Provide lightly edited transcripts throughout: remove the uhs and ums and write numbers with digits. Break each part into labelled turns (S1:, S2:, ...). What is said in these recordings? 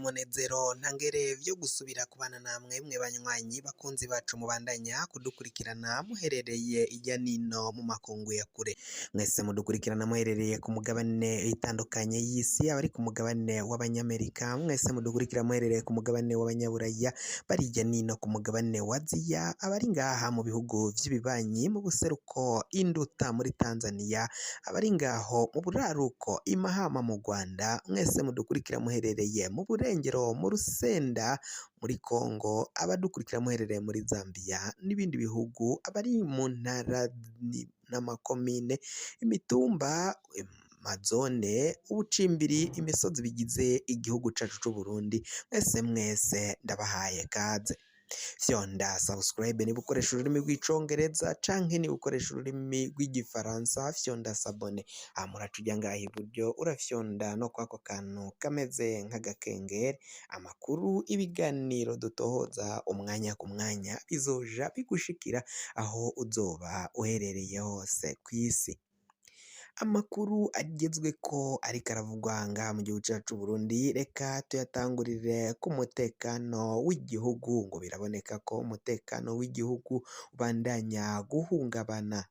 S1: Umunezero ntangere vyo gusubira kubana namwe mwe banywanyi bakunzi bacu mubandanya kudukurikirana muherereye irya nino mu makungu ya kure. Mwese mudukurikirana muherereye ku mugabane itandukanye y'isi, abari ku mugabane w'abanyamerika, mwese mudukurikira muherereye ku mugabane w'abanyaburaya, bari irya nino ku mugabane wa Aziya, abari ngaha mu bihugu vy'ibibanyi mu buseruko induta muri Tanzania, abari ngaho mu buraruko i Mahama mu Rwanda, mwese mudukurikira muherereye mu Burengero, mu Rusenda muri Kongo, abadukurikira muherereye muri Zambia n'ibindi bihugu, abari mu ntara n'amakomine, imitumba, amazone, ubucimbiri, imisozi bigize igihugu cacu c'Uburundi, mwese mwese ndabahaye kaze. Fyonda subscribe niba ukoresha ururimi rw'icongereza canke niba ukoresha ururimi rw'igifaransa, fyonda s'abonner. Hama uraca uja ngaha iburyo, urafyonda no kwako kantu kameze nk'agakengeri. Amakuru, ibiganiro dutohoza umwanya ku mwanya bizoja bigushikira aho uzoba uherereye hose kw'isi. Amakuru agezweko ariko aravugwa ngaha mu gihugu cacu c'Uburundi, reka tuyatangurire ku mutekano w'igihugu. Ngo biraboneka ko umutekano w'igihugu ubandanya guhungabana,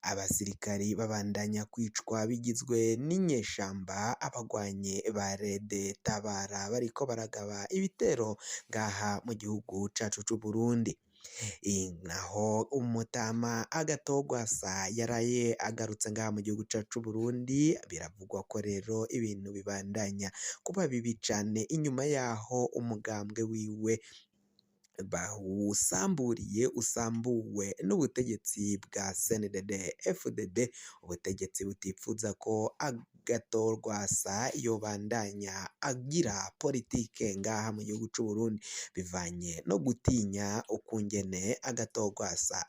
S1: abasirikari babandanya kwicwa bigizwe n'inyeshamba, abagwanyi ba Rede Tabara bariko baragaba ibitero ngaha mu gihugu cacu c'Uburundi. Naho umutama Agatogwasa yaraye agarutse ngaha mu gihugu cacu c'Uburundi, biravugwa ko rero ibintu bibandanya kuba bibi cane inyuma yaho umugambwe wiwe bawusamburiye, usambuwe n'ubutegetsi bwa CNDD FDD, ubutegetsi butipfuza ko Agathon yobandanya agira politike ngaha mu gihugu c'Uburundi, bivanye no gutinya ukungene Agathon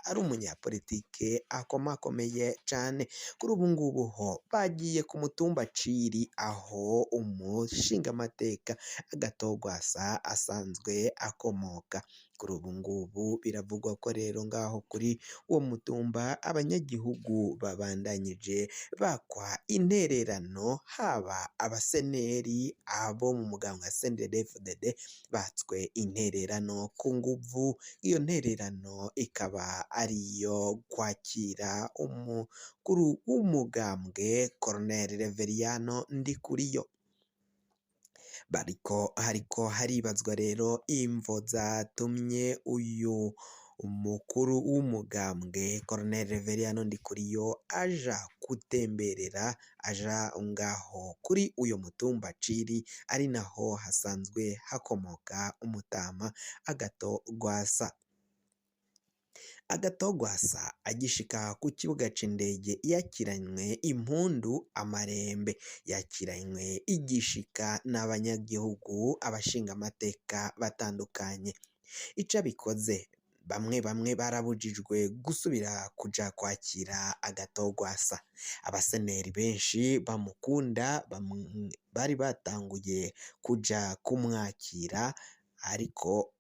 S1: ari umunyapolitike akomakomeye cane. Kuri ubu ngubu ho bagiye ku mutumba Ciri, aho umushingamateka Agathon asanzwe akomoka. Kuri ubu ngubu biravugwa ko rero ngaho kuri uwo mutumba abanyagihugu babandanyije bakwa intererano, haba abaseneri, abo mu mugambwe wa CNDD-FDD batswe intererano ku nguvu. Iyo ntererano ikaba ariyo kwakira umukuru w'umugambwe Colonel Reveriyano Ndikuriyo. Bariko hariko haribazwa rero imvo zatumye uyu umukuru w'umugambwe Colonel Reveriyano Ndikuriyo aja gutemberera, aja ngaho kuri uyo mutumba Ciri, ari naho hasanzwe hakomoka umutama Agathon Rwasa. Agathon Rwasa agishika ku kibuga c'indege yakiranywe impundu, amarembe, yakiranywe igishika n'abanyagihugu, abashingamateka batandukanye. Ico abikoze, bamwe bamwe barabujijwe gusubira kuja kwakira Agathon Rwasa. Abaseneri benshi bamukunda bari batanguye kuja kumwakira, ariko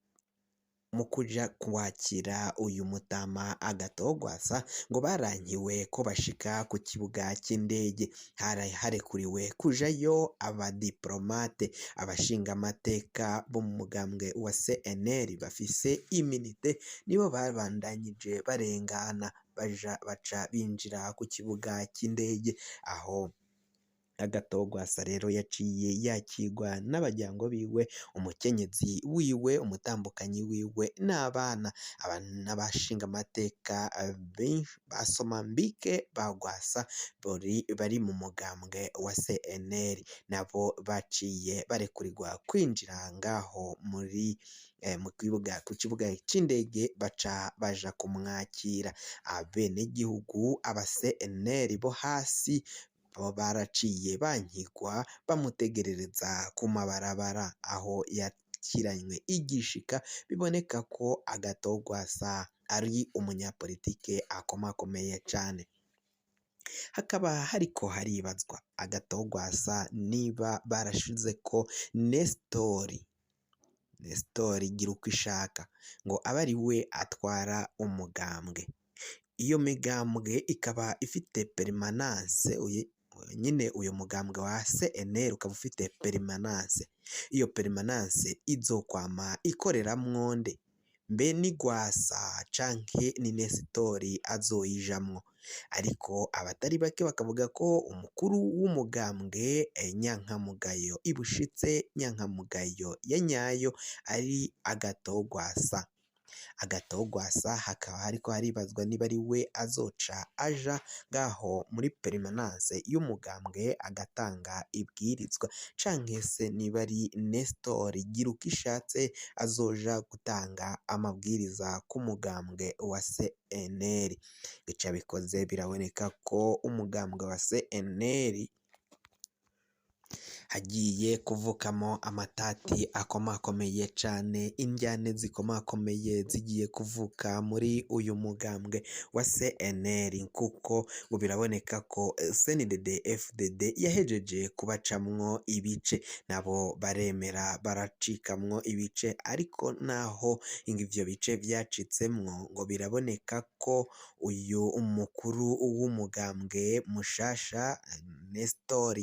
S1: mu kuja kwakira uyu mutama Agathon Rwasa ngo barankiwe ko bashika ku kibuga c'indege. Hari harekuriwe kujayo abadiplomate, abashingamateka bo mu mugambwe wa CNL bafise immunité, nibo babandanyije barengana, baja baca binjira ku kibuga c'indege. Aho Agathon Rwasa rero yaciye yakirwa n'abaryango biwe, umukenyezi wiwe, umutambukanyi wiwe n'abana, n'abashingamateka basomambike ba Rwasa bari mu mugambwe wa CNL, nabo baciye barekurirwa kwinjira ngaho muri mu kibuga, ku kibuga c'indege, baca baja kumwakira. Abenegihugu aba CNL bo hasi bo baraciye bankigwa, bamutegerereza ku mabarabara aho yakiranywe igishika. Biboneka ko Agathon Rwasa ari umunyapolitike akomakomeye cane. Hakaba hariko haribazwa Agathon Rwasa niba barashizeko Nestori Girukwishaka ngo abe ari we atwara umugambwe. Iyo migambwe ikaba ifite permanence. Nyine uyu mugambwe wa CNL ukaba ufite permanence. Iyo permanence izokwama ikoreramwo nde? Mbe ni Rwasa canke ni Nesitori azoyijamwo? Ariko abatari bake bakavuga ko umukuru w'umugambwe nyankamugayo ibushitse, nyankamugayo ya nyayo, ari Agathon Rwasa. Agathon Rwasa hakaba hariko haribazwa niba ari we azoca aja ngaho muri permanence y'umugambwe agatanga ibwirizwa, canke se niba ari Nestor Girukishatse azoja gutanga amabwiriza k'umugambwe wa CNL. Ico bikoze biraboneka ko umugambwe wa CNL hagiye kuvukamo amatati akomakomeye cane, indyane zikomakomeye zigiye kuvuka muri uyu mugambwe wa CNL, kuko ngo biraboneka ko CNDD FDD yahejeje kubacamwo ibice, nabo baremera baracikamwo ibice. Ariko naho ivyo bice vyacitsemwo, ngo biraboneka ko uyu umukuru w'umugambwe mushasha Nestor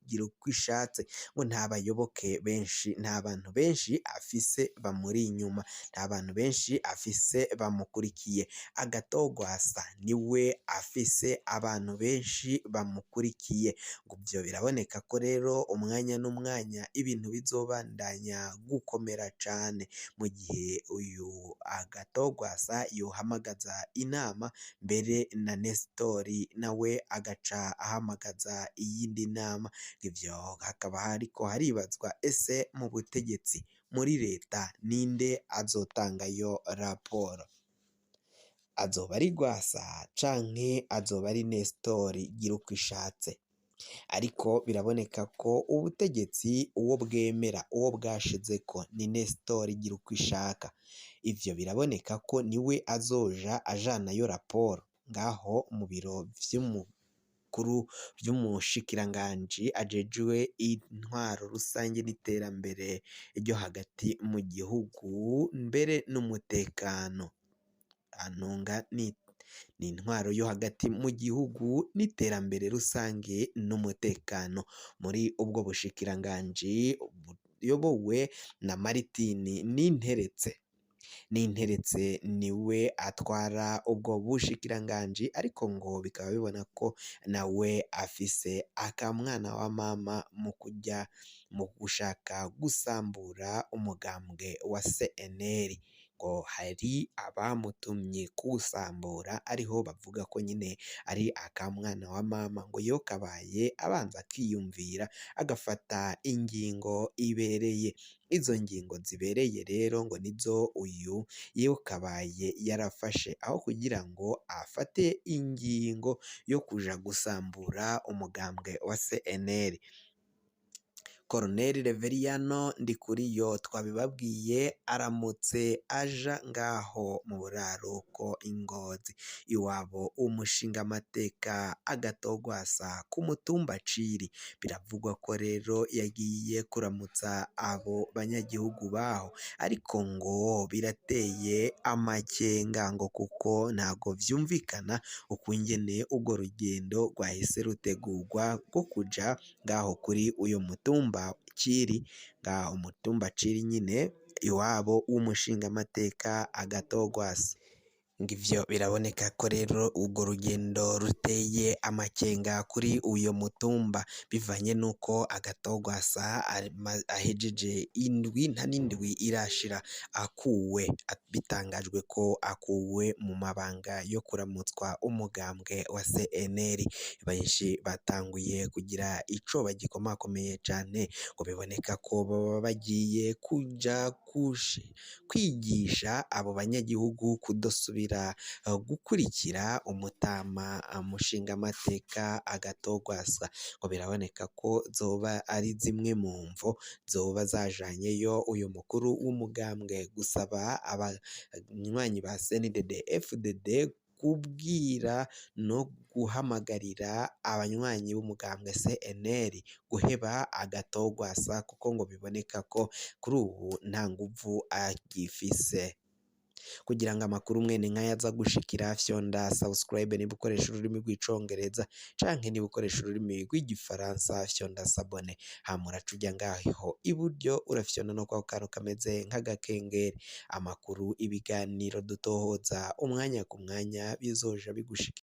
S1: Girukishatse ngo nta bayoboke benshi, nta bantu benshi afise bamuri inyuma, nta bantu benshi afise bamukurikiye. Agathon Rwasa niwe afise abantu benshi bamukurikiye. Ngo ivyo biraboneka ko rero umwanya n'umwanya ibintu bizobandanya gukomera cane, mu gihe uyu Agathon Rwasa yohamagaza inama, mbere na Nestori nawe agaca ahamagaza iyindi nama. Ivyo hakaba hariko haribazwa: ese mu butegetsi, muri leta, ninde azotangayo raporo? Azoba ari Rwasa canke azoba ari Nestori Girukishatse? Ariko biraboneka ko ubutegetsi uwo bwemera, uwo bwashizeko, ni Nestor Girukishaka. Ivyo biraboneka ko niwe azoja ajanayo raporo ngaho mu biro vy'umukuru vy'umushikiranganji ajejwe intwaro rusange n'iterambere ryo hagati mu gihugu, mbere n'umutekano. Antunga ni intwaro yo hagati mu gihugu n'iterambere rusange n'umutekano muri ubwo bushikiranganji buyobowe na Martin Ninteretse. Ninteretse niwe atwara ubwo bushikiranganji, ariko ngo bikaba bibona ko nawe afise akamwana wa mama mu kujya mu gushaka gusambura umugambwe wa CNL. Ngo hari abamutumye kuwusambura, ariho bavuga ko nyine ari akamwana wa mama, ngo yo kabaye abanza akiyumvira agafata ingingo ibereye. Izo ngingo zibereye rero ngo nizo uyu kabaye yarafashe, aho kugira ngo afate ingingo yo kuja gusambura umugambwe wa CNL. Colonel Reveriyano Ndikuriyo, twabibabwiye, aramutse aja ngaho mu buraruko i Ngozi iwabo umushingamateka Agathon Rwasa ku mutumba Ciri. Biravugwa ko rero yagiye kuramutsa abo banyagihugu baho, ariko ngo birateye amakenga, ngo kuko ntago vyumvikana ukungene urwo rugendo rwahise rutegurwa rwo kuja ngaho kuri uyu mutumba Ciri, ngaho mutumba Ciri nyine iwabo w'umushingamateka Agathon Rwasa. Ngivyo biraboneka ko rero urwo rugendo ruteye amakenga kuri uyo mutumba, bivanye nuko Agathon Rwasa ahejeje indwi, nta n'indwi irashira akuwe, bitangajwe ko akuwe mu mabanga yo kuramutswa umugambwe wa CNL. Benshi batanguye kugira ico bagikomakomeye cane, ngo biboneka ko baba bagiye kuja kwigisha abo banyagihugu kudasubira gukurikira umutama mushingamateka Agathon Rwasa. Ngo biraboneka ko zoba ari zimwe mu mvo zoba zajanyeyo uyu mukuru w'umugambwe gusaba abanywanyi ba CNDD FDD kubwira no guhamagarira abanywanyi b'umugambwe CNL guheba Agathon Rwasa, kuko ngo biboneka ko kuri ubu nta nguvu agifise. Kugira ngo amakuru mwene nkaya aza gushikira, fyonda subscribe niba ukoresha ururimi rw'icongereza, canke niba ukoresha ururimi rw'igifaransa fyonda s'abonner. Hama uraca uja ngaho iburyo, urafyonda no kwako kantu kameze nk'agakengeri. Amakuru, ibiganiro dutohoza umwanya ku mwanya bizoja bigushikira.